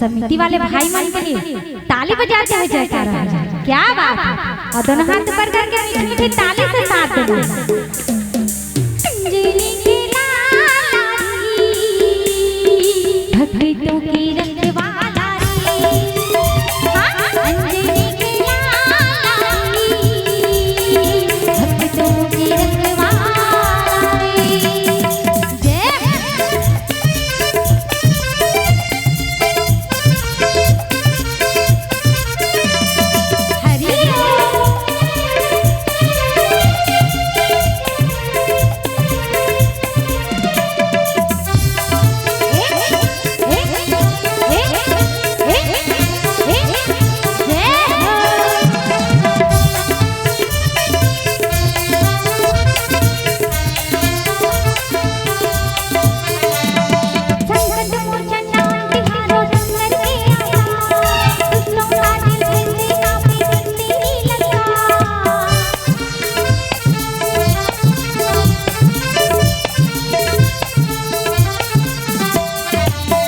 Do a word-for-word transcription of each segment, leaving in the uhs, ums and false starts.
समिति वाले भाई मन के लिए ताली बजाते हुए जयकारा हो जाए। क्या बात है। और दोनों हाथ ऊपर करके मीठी मीठी ताली से साथ देना। अंजनी के लाला रे, भक्तों की रखवाला रे। हाँ, अंजनी के लाला रे, भक्तों की रखवाला रे। जय। हरि ओम। ए, ए, ए, ए, ए, ए, जय हो। संकट मोचन नाम तिहारो शंकर के आधार, दुष्टों का दिल भैले कांपे तेरी ललकार।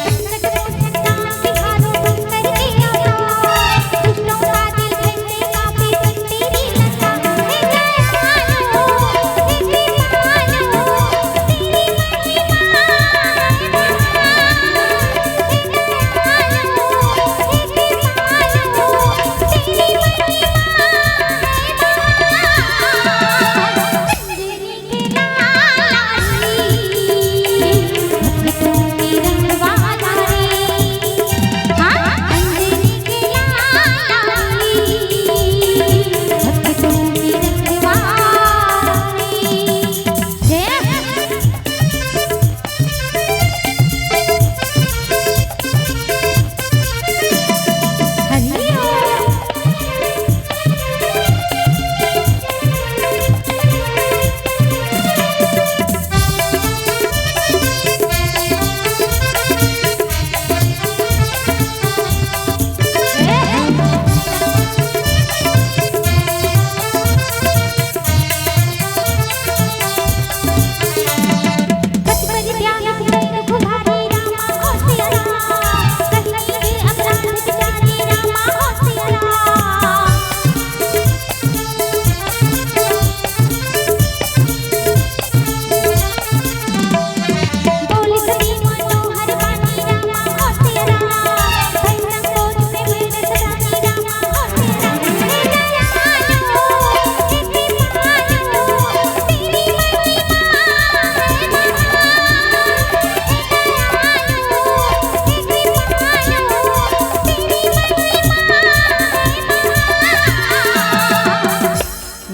संकट मोचन नाम तिहारो शंकर के आधार, दुष्टों का दिल भैले कांपे तेरी ललकार। हे दयालु, हे कृपालु,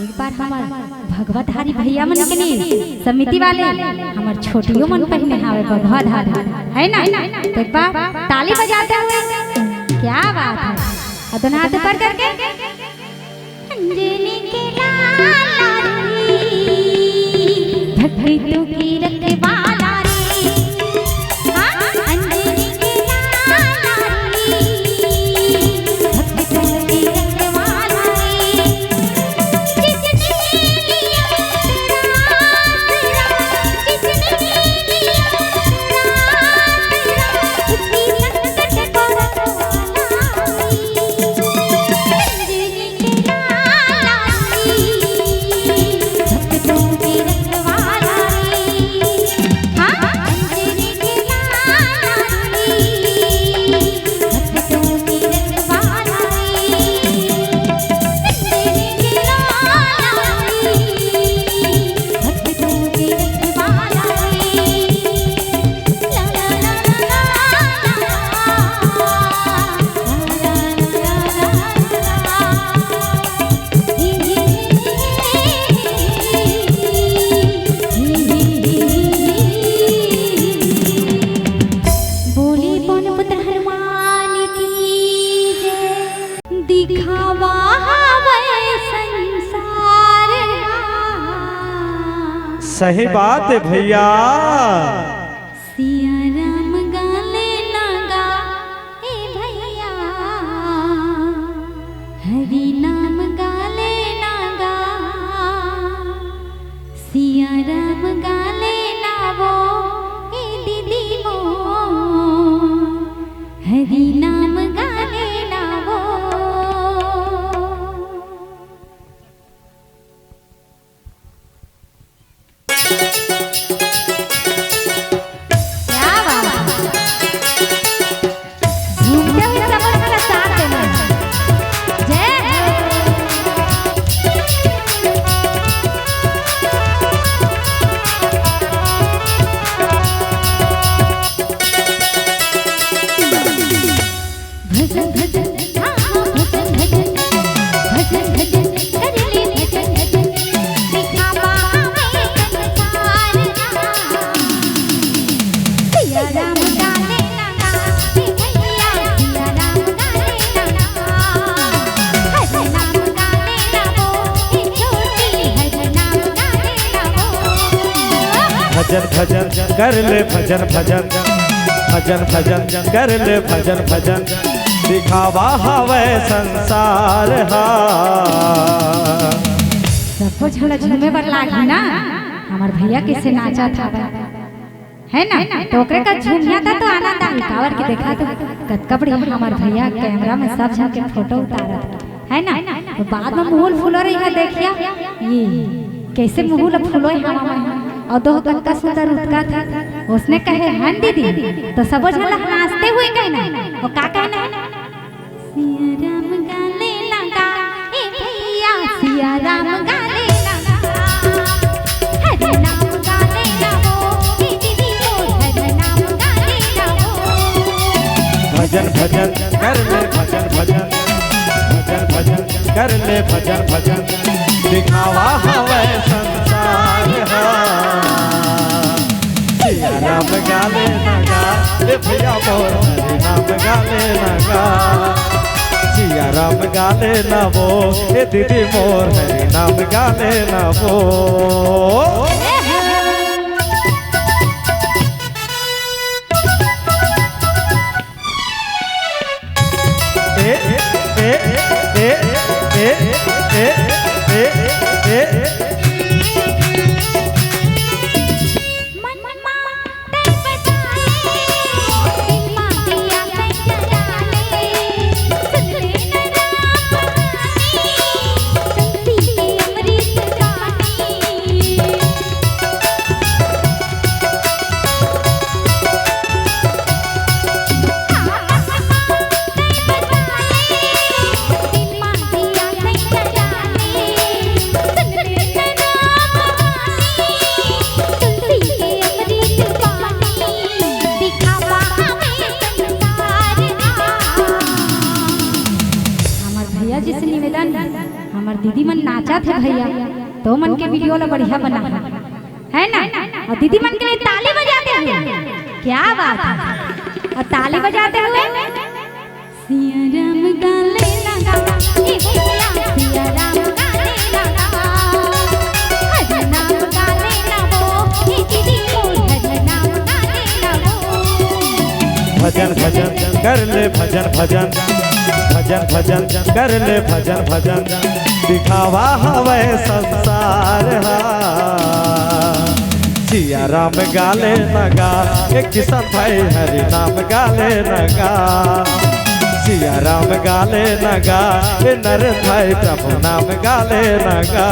एक बार हमर भगवतधारी भैया मन के लिए, समिति वाले, हमर छोटियो मन पहिने हावे भगवतधारी, है ना? तो एक बार ताली बजाते हुए, क्या बात है। और दोनों हाथ ऊपर करके, अंजनी के लाला रे, भक्तों की रखवाला रे। हाँ, अंजनी के लाला रे, भक्तों की रखवाला रे। जिसने लिया तेरा आसरा, जिसने लिया तेरा आसरा, उसकी संकट को रखवाला रे। बोले पवन पुत्र हनुमान की जय। दिखावा हवै संसार हा। सही बात है भैया। सिया राम गाले ना गा, ए भैया, हरि नाम गाले ना गा, सिया राम गाले ना वो, ए दीदी वो, हरि नाम भजन भजन कर ले भजन भजन, भजन भजन कर ले भजन भजन, दिखावा हवय संसार हा। सबो झन ला झूमे बर लागही ना, हमर भैया कइसे नाचत हवय, है ना? तो ओकरे का झूमिया ता तो आनंद आही, काबर के देखा तो कतका बढ़िया हमर भैया कैमरा में सब झन के फोटो उतारत है ना? तो बाद में मुहुल फुलो रही है, देखिया ये कैसे मुहुल फुलो है हवा में, और दोह कतका सुंदर उतका था। उसने कहे, "हन दीदी," तो सबो झन ला हंसते हुए कहना है। वो का कहना है? सिया राम गाले लगा, ए भैया, सिया राम गाले लगा। हरि नाम गाले लगो, ए दीदी मोर, हरि नाम गाले लगो। भजन भजन कर ले भजन भजन, भजन भजन कर ले भजन भजन, दिखावा हवय संसार हा। सिया राम गाले ना गा, ए भैया मोर हरि नाम गाले ना गा। सिया राम गाले ना वो, ए दीदी मोर हरि नाम गाले ना वो। ए, ए, ए, ए। हमर भैया जी से निवेदन, हमर दीदी मन नाचत हे भैया, तो मन के वीडियो ला बढ़िया बना है, है ना? और दीदी मन के लिए ताली बजाते हुए, क्या बात है, और ताली बजाते हुए। सिया राम गाले लगा, ए भैया, सिया राम गाले लगा। हरि नाम गाले लगो, ए दीदी मोर, हरि नाम गाले लगो। भजन भजन कर ले भजन भजन, भजन भजन कर ले भजन भजन, दिखावा हवय संसार हा। सिया राम गाले ना गा, ए किशन भाई हरि नाम गाले ना गा। सिया राम गाले ना गा, ए नरेश भाई प्रभु नाम गाले ना गा।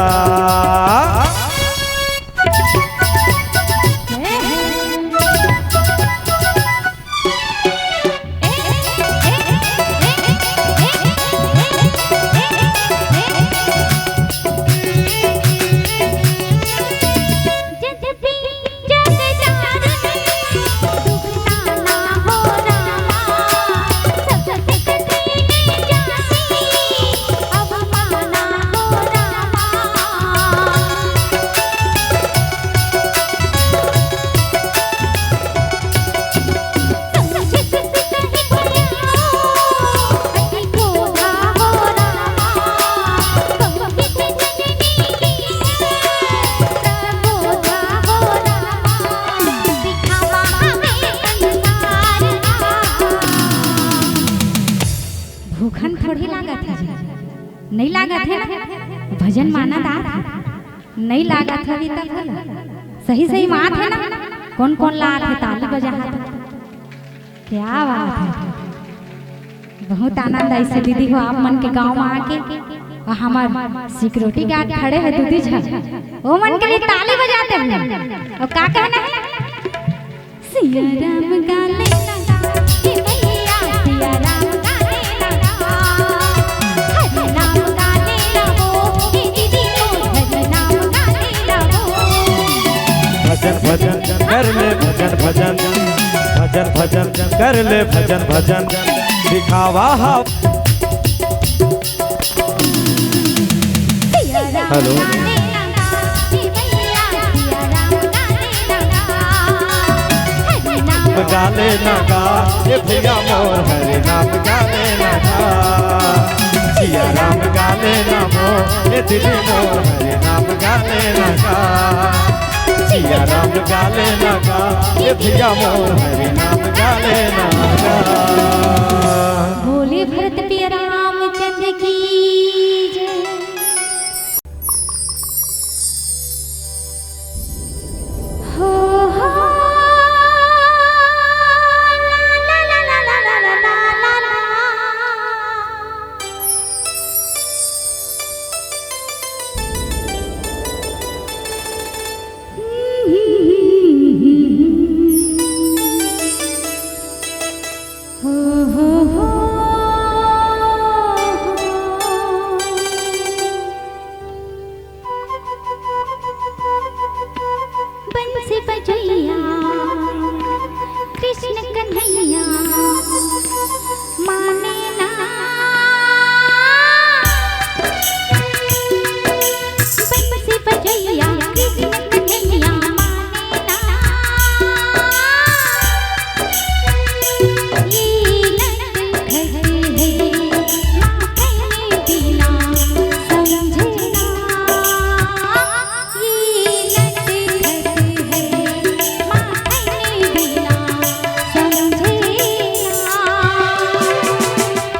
भूखन थोड़ी लागत है जी, नहीं लागत है ना, भजन माना दात है, नहीं लागत है अभी तक बोला, सही सही मात है ना, कौन कौन लात है ताली बजा हाथ। क्या बात है, बहुत आनंद आइसे दीदी हो आप मन के गांव में आके। और हमार सिक्योरिटी गार्ड खड़े हैं दीदी झा, वो मन के लिए ताली बजाते हैं। और का कहना है? सिया राम गाले लगा, ए भैया, सिया राम गाले लगा। हरि नाम गाले लगो, ए दीदी मोर, हरि नाम गाले लगो। भजन भजन कर ले भजन भजन, भजन भजन कर ले भजन भजन, दिखावा हा। हेलो। गाले ना गा, ए भैया मोर हरे नाम गाले ना गा। सिया राम गाले ना मोर, ए दीदी मोर हरे नाम गाले ना गा। या राम गाले ना गा, ये भैया मोर हरि नाम गाले ना गा। बोले भरत प्रिय रामचंद्र की जय। हो, हो, ला, ला, ला। हो, हो, हो। बंसी बजैया कृष्ण कन्हैया माने ना। बंसी बजैया कृष्ण कन्हैया माने ना। ये नटखट है, माखन बिना समझे ना। ये नटखट है, माखन बिना समझे ना।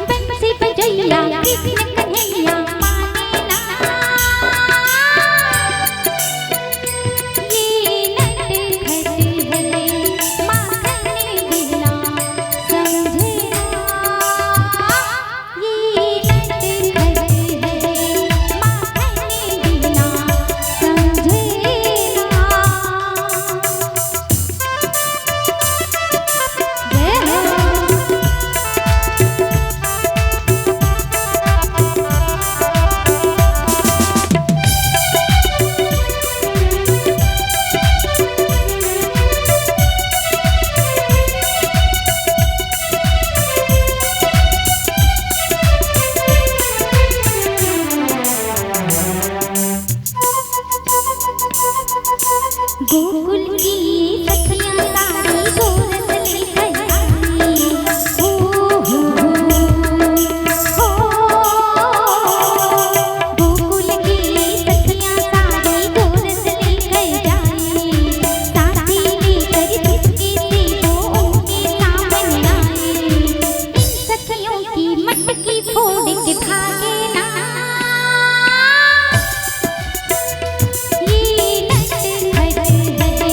बंसी बजैया कृष्ण कन्हैया माने ना। ये नटखट है, माखन बिना समझे ना। ये नटखट है, माखन बिना समझे ना। जय हो। गोकुल की सखियां सारी गोरस लेकर आई। ओ हो हो हो। गोकुल की सखियां सारी गोरस लेकर आई। साथी लेकर चुपके से वो उनके सामने आई। इन सखियों की मटकी फोड़ के भागे ना। ये नटखट है,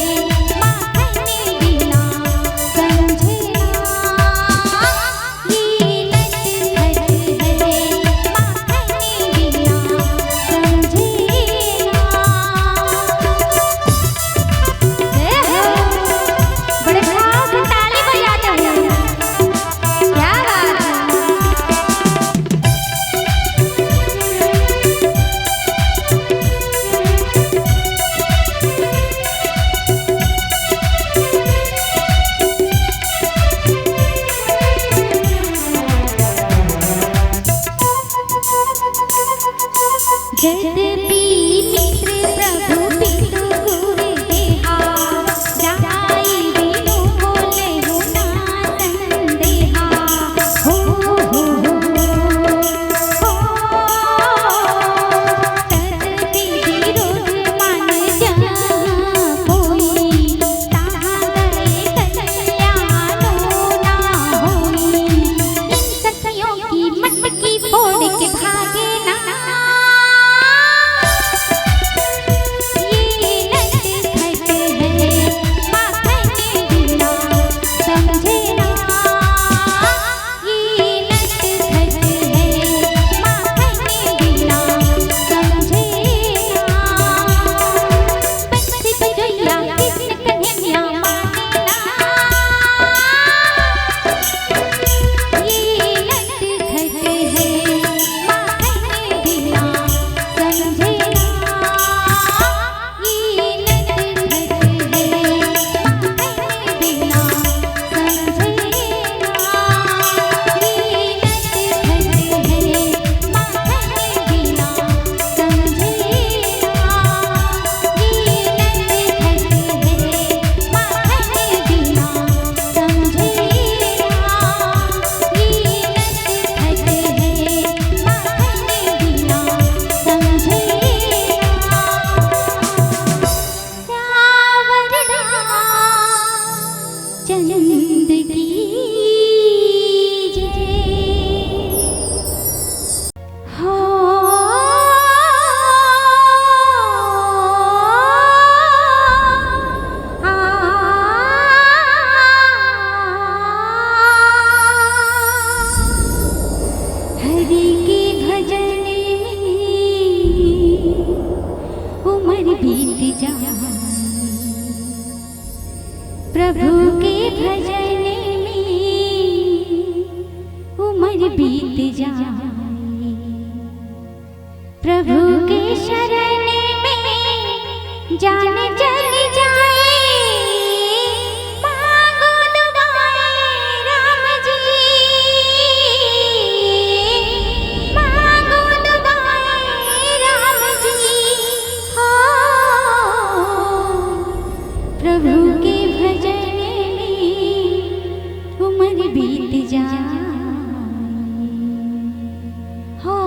बीत जाए। प्रभु के भजन में उम्र बीत जाए। प्रभु के शरण में जान चली जाए। मांगो दुआएं राम जी, मांगो दुआएं राम जी। हाँ, प्रभु के भजन में उम्र बीत जाए। हाँ।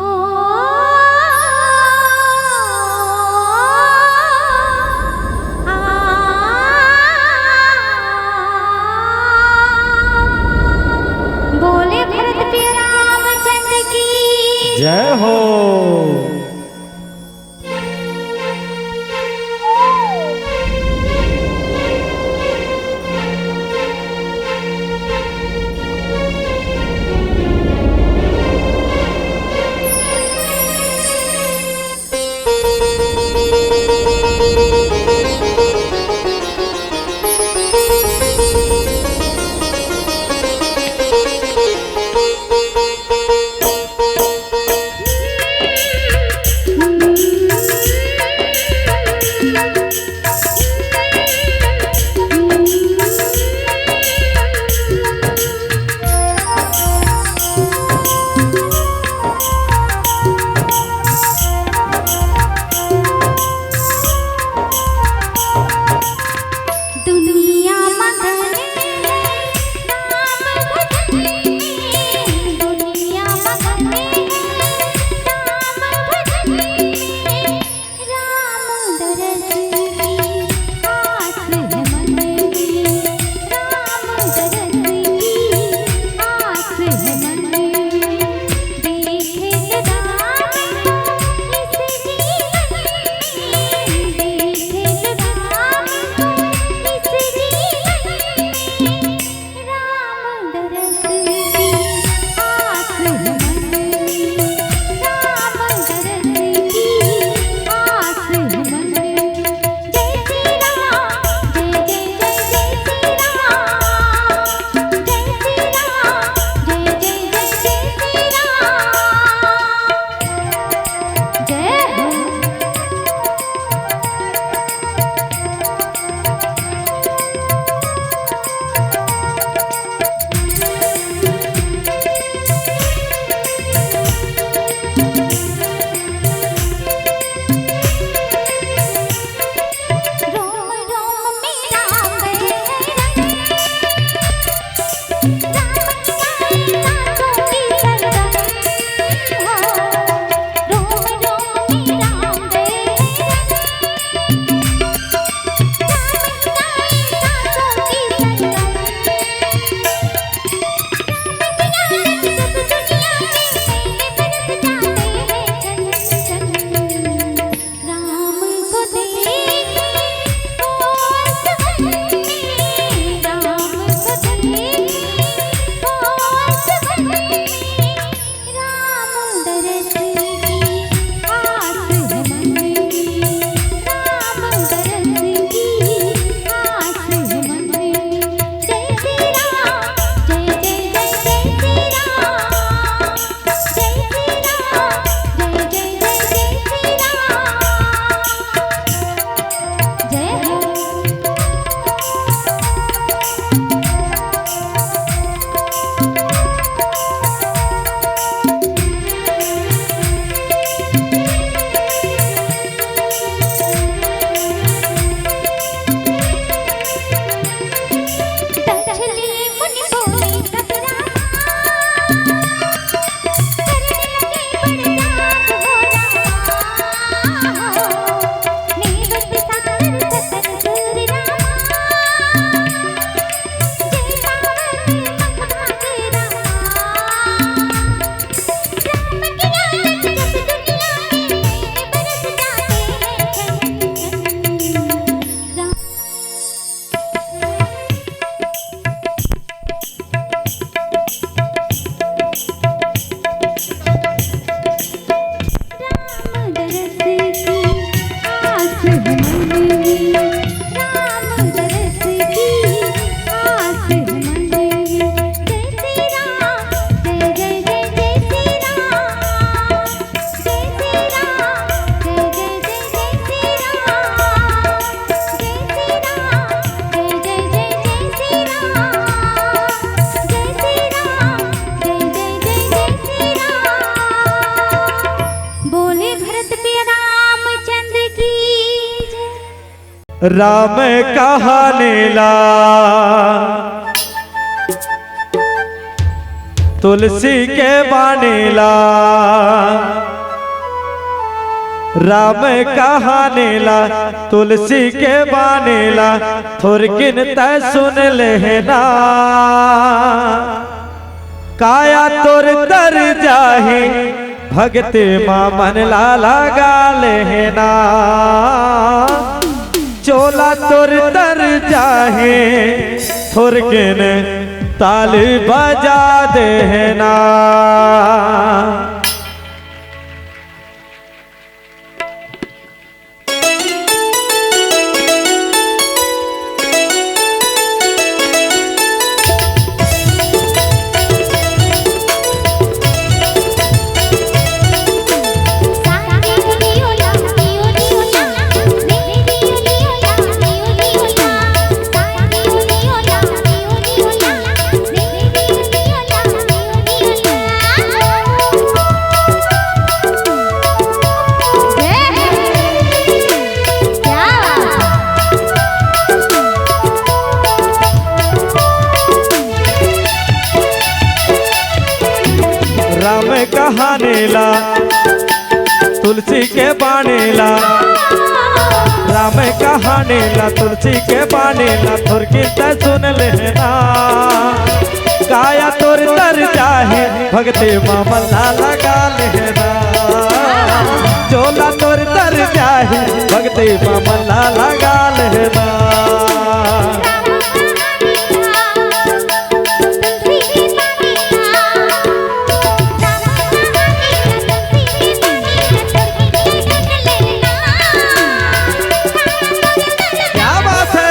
राम कहानी ला, तुलसी के बानी ला। राम कहानी ला, तुलसी के बानी ला, थोरकिन तै सुन लेना। काया तोर तर जाही, भगती मा मन ला लगा लेना। चोला तोर तर जाही, थोरकिन ताली बजा देना। राम कहानी ला, तुलसी के बानी ला। राम कहानी ला, तुलसी के बानी ला, थोरकिन तै सुन लेना। काया तोर तर जाही, भगती मा मन ला लगा लेना। चोला तोर तर जाही, भगती मा मन ला लगा लेना। क्या बात है?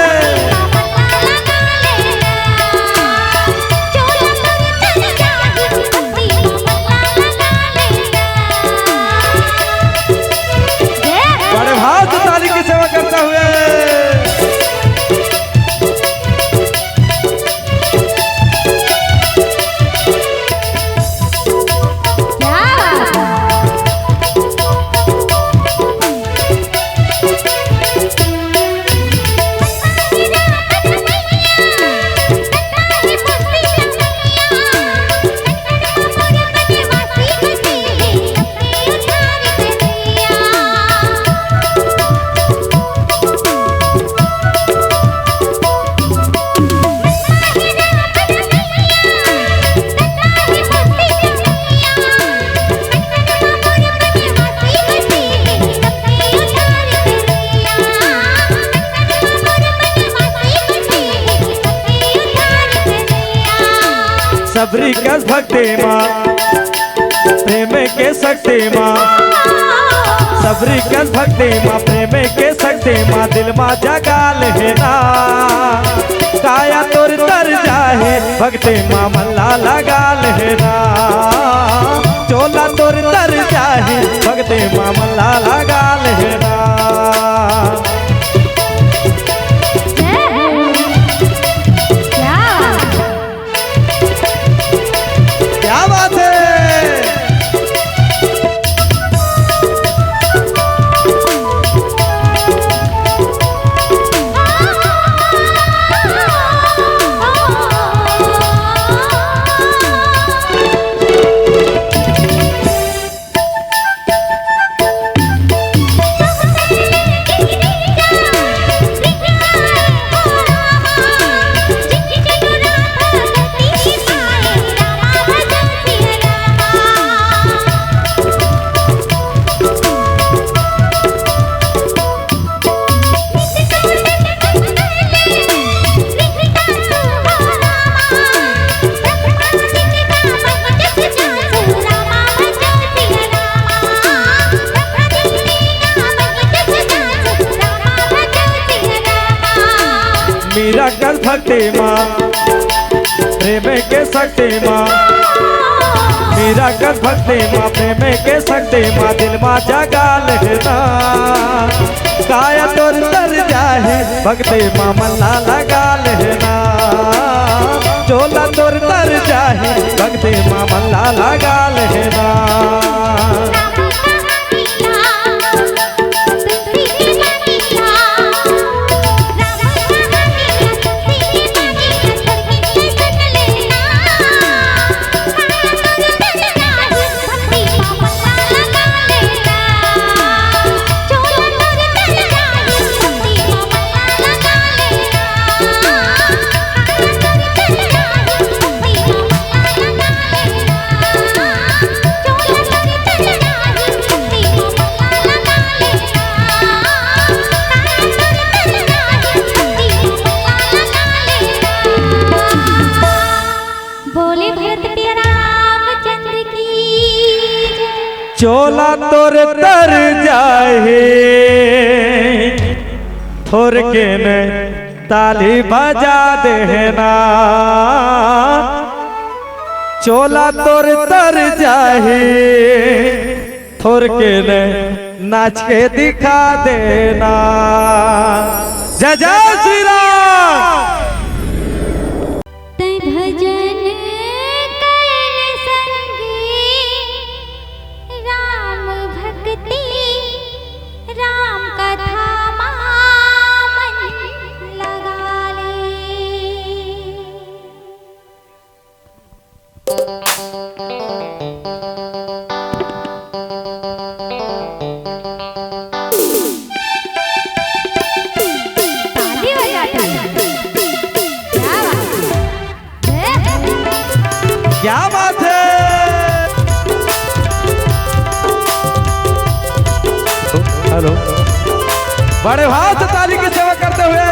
बड़े भाव से ताली की सेवा करता हुए। सबरी कस भक्ति मा, प्रेम के शक्ति मा, सबरी कस भक्ति मा, प्रेम के शक्ति मा, दिल मा जगा लेना। काया तोर तर जाही, भक्ति मा मन ला लगा लेना। चोला तोर तर जाही, भक्ति मा मन ला लगा लेना। क्या बात है? मीरा कस भक्ति मा, प्रेम के शक्ति मा, मीरा कस भक्ति मा, प्रेम के शक्ति मा, दिल मा जगा लेना। काया तोर तर जाही, भक्ति मा मन ला लगा लेना। चोला तोर तर जाही, भक्ति मा मन ला लगा लेना। चोला तोर तर जाही, थोरकेन ताली बजा देना। चोला तोर तर जाही, थोरकेन नाच के दिखा देना। जय जय श्री राम। तैं भजन कइले संगी राम भक्ति, राम कथा मा मन लगा ले। ताली बजा, ताली। क्या बात है? क्या बात है? हेलो, बड़े भाव से ताली की सेवा करते हुए।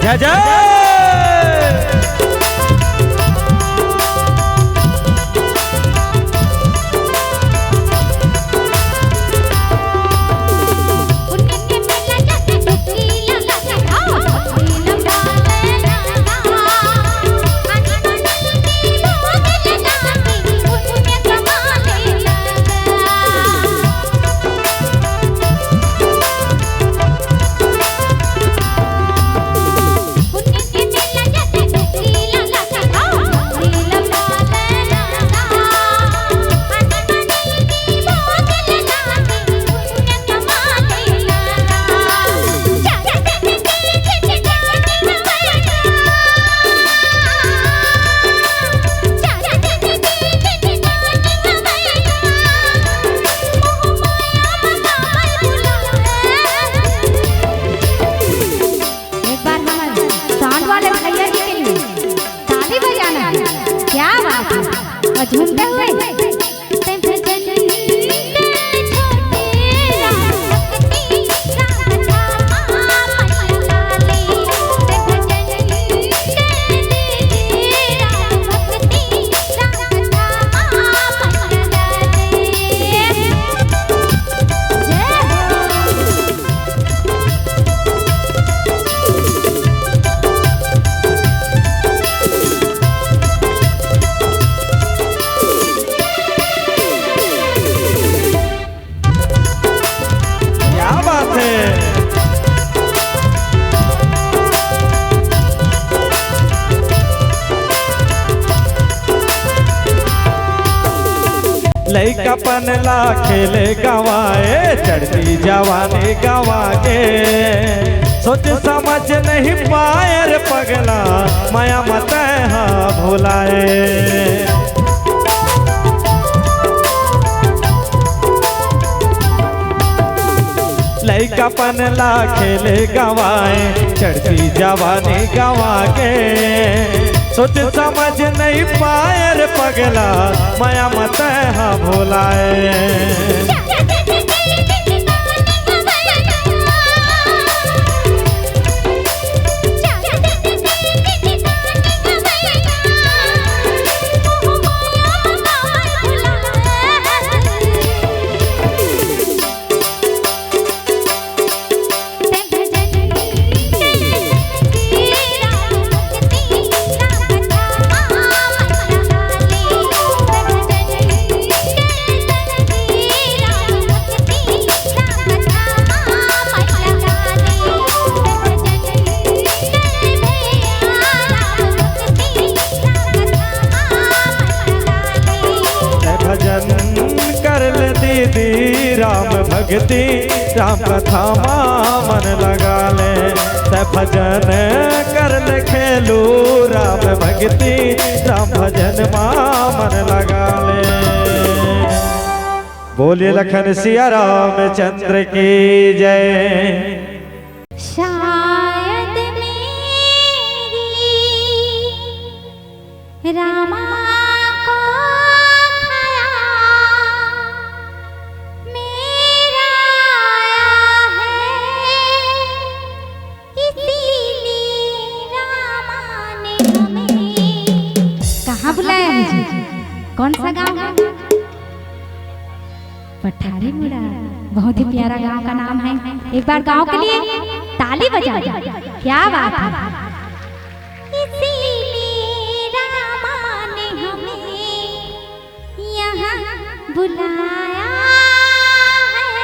जय जय। एक बार हमर साउंड वाले भैया जी के लिए ताली बजाना है। क्या बात है? और झूमते हुए। क्या बात है? लइकापन ला खेले गंवाए, चढ़ती जवानी गंवा गे। सोच समझ नहीं पाए रे पगला, मया म तैं हा भुलाए। लइकापन ला खेले गंवाए, चढ़ती जवानी गंवा गे। सोच समझ नहीं पाए रे पगला, मया म तैं हा भुलाए। भक्ति राम कथा मा मन लगा ले, तै भजन कर ले खेलू। राम भक्ति राम भजन मा मन लगा ले। बोलिए लखन सिया रामचंद्र की जय। शायद मेरी रामा को खाया मेरा आया है, इसीलिए रामा ने हमें। कहाँ बुलाया है जी? कौन सा गांव? पठारी मुड़ा। बहुत ही प्यारा गांव का नाम है। एक बार गांव के लिए ताली बजा दो। क्या बात है। इसीलिए रामा ने हमें यहाँ बुलाया है।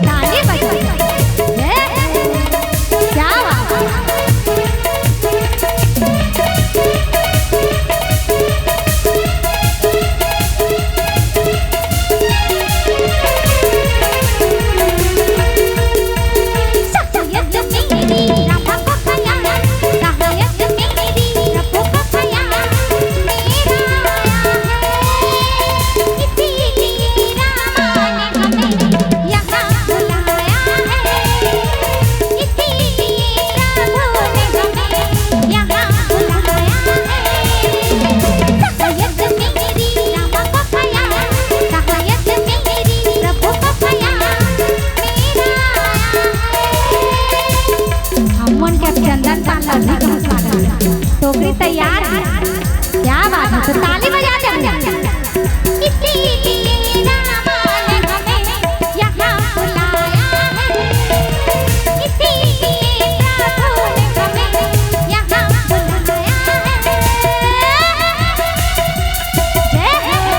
ताली बजाओ। जय हो। क्या बात है। हमन के अब चंदन पान ला अधिक मत लागल। टोकरी तैयार है। क्या बात है, तो ताली बजा दे। इसीलिए रामा ने हमें यहाँ बुलाया है, इसीलिए प्रभु ने हमें यहाँ बुलाया है। जय हो।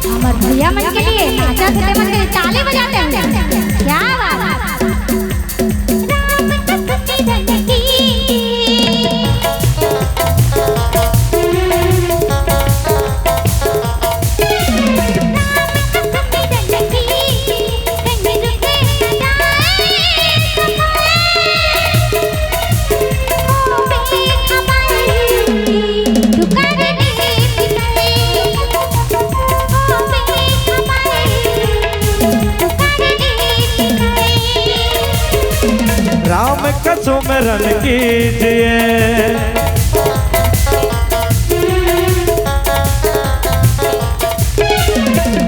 हमर भैया मन के लिए नाचा थे, मन के लिए ताली बजाते हैं। क्या बात है। राम का सुमरन कीजिए,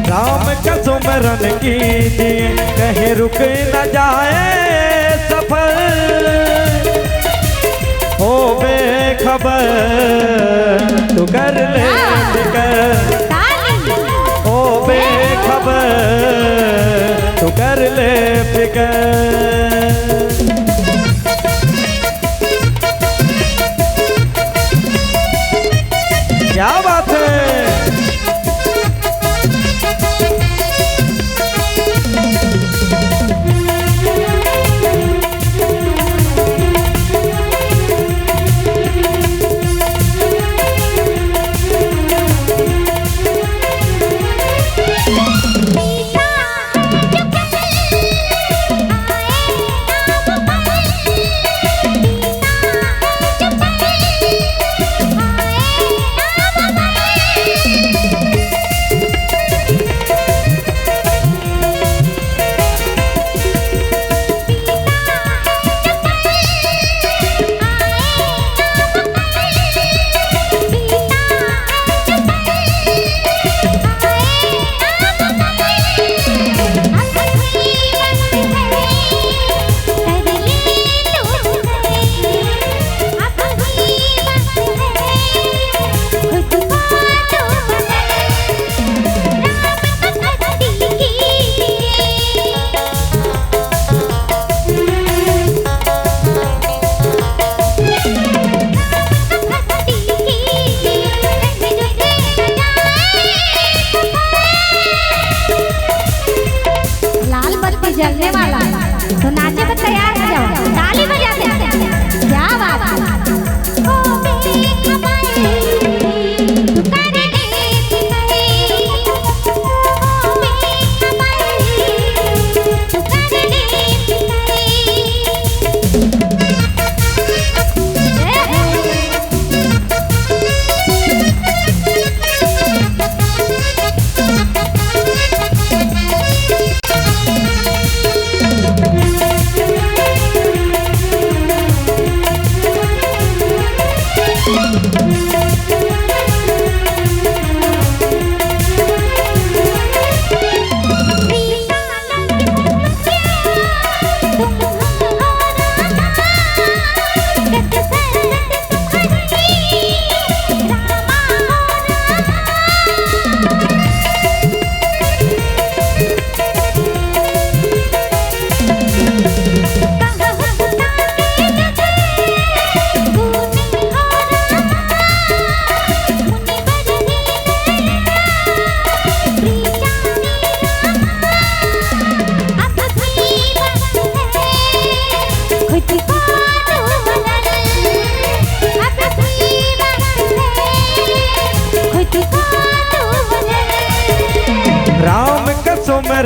राम का सुमरन कीजिए, कहीं रुक न जाए सफर। हो बेखबर तू कर ले फिकर, हो बेखबर तू कर ले फिकर। क्या बात है।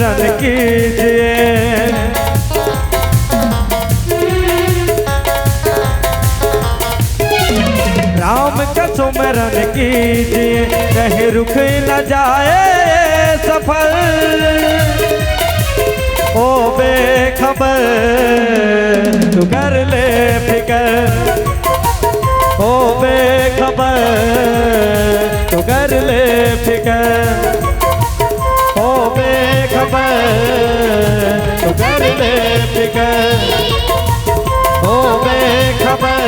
सुमरन कीजिए, राम का सुमरन कीजिए, कहीं रुक न जाए सफर। ओ बेखबर, तू कर ले फिकर, ओ बेखबर, तू कर ले फिकर, ओ बेखबर, तू कर ले फिकर, ओ बेखबर,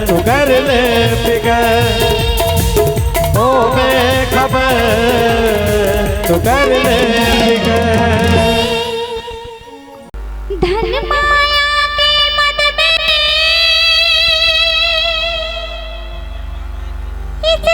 तू कर ले फिकर, ओ बेखबर, तू कर ले फिकर। धन माया के मद में इस